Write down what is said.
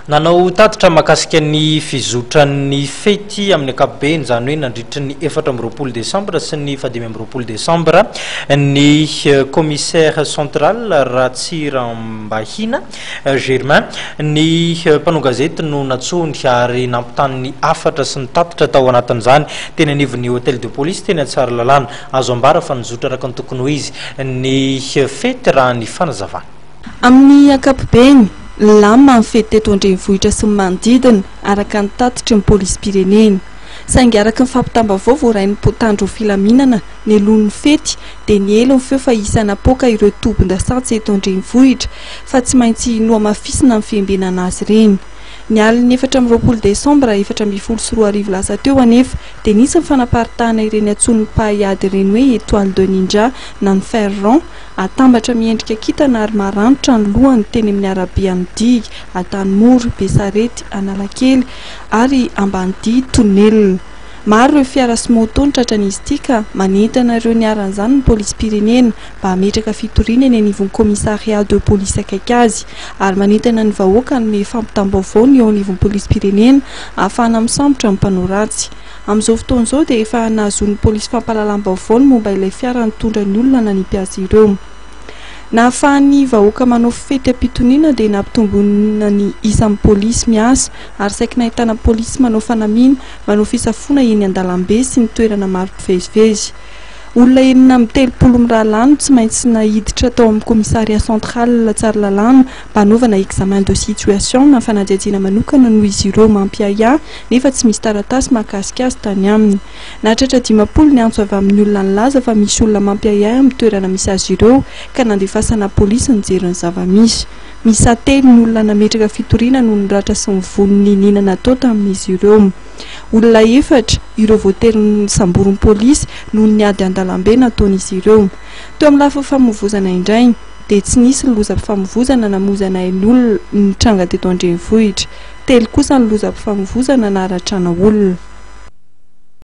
Nanao tatitra mahakasika ny fizotran'ny fety amin'ny ankapobeny, izany hoe nandritry ny 24 desambra sy ny fahadimy amby roapolo desambra, ny commissaire central Ratsirambahina Germain. Ny mpanao gazety no nantsoiny ary nampitany ny hafatra sy ny tatitra tao anatin'izany teny anivon'ny hôtel de police teny Tsaralalàna. Azo ambara fa nizotra araka ny tokony ho izy ny fety, raha ny fanazavana. Amin'ny ankapobeny, nilamina ny fety teto an-drenivohitra sy ny manodidina, araka ny tatitry ny polisim-pirenena. Saingy araka ny fampitam-baovao voarain'ny mpitandro filaminana nialoha ny fety dia niely ny feo fa hisy hanapoaka ireo tobin-dasantsy eto an-drenivohitra fa tsy maintsy nohamafisina ny fiambenana azy ireny. Ny alin'ny 24 desambra 2014 lasa teo anefa dia nisy ny fanaparitahana ireny antsoin'ny mpahay ady ireny hoe étoile de ninja na ny fer rond atambatra miendrika kintana ary maranitra ny lohany teny amin'ny arabe Anodihy, Antanimora, Besarety, Analakely ary Ambanidia Tonelina. Maro ireo fiara sy moto no tratran'izy ity ka manentana ireo niharan'izany ny polisim-pirenena mba hametraka fitoriana eny anivon'ny commissariat de police akaiky azy ary manentana ny vahoaka hanome fampitam-baovao ny eo anivon'ny polisim-pirenena ahafahana misambotra ny mpanao ratsy. Amin'izao fotoana izao dia efa nahazoan'ny polisy fampahalalam-baovao ny momba ilay fiara nitondra ny olona nanipy azy ireo. Nahafahan'ny vahoaka manao fety am-pitoniana dia nampitomboina ny isan'ny polisy miasa ary saiky nahitana polisy manao fanamiana manao fisafoana eny an-dalambe sy ny toerana maro mpivezivezy. Olona 36 mirahalahy no tsy maintsy naiditra tao amin'ny commissariat central Tsaralalàna mba hanaovana examen de situation na fanadihadiana manokana noho izy ireo mampiahiahy nefa tsy misy taratasy mahakasika azy tany aminy. Nahatratra 50 ny antso avy amin'ny olona nilaza fa misy olona mampiahiahy amin'ny toerana misy azy ireo ka nandefasana polisy nijery ny zava-misy. Miisa telo ny olona nametraka fitoriana noho ny ratra sy ny vono niniana natao tamin'izy ireo. Olona efatra ireo voatery nosamborin'ny polisy noho ny ady an-dalambe nataon'izy ireo. Teo amin'ny lafiny famoivozana indray dia tsy nisy ny lozam-pifamoivozana namoizana ain'olona nitranga teto an-drenivohitra. Telo kosa ny lozam-pifamoivozana naharatrana olona.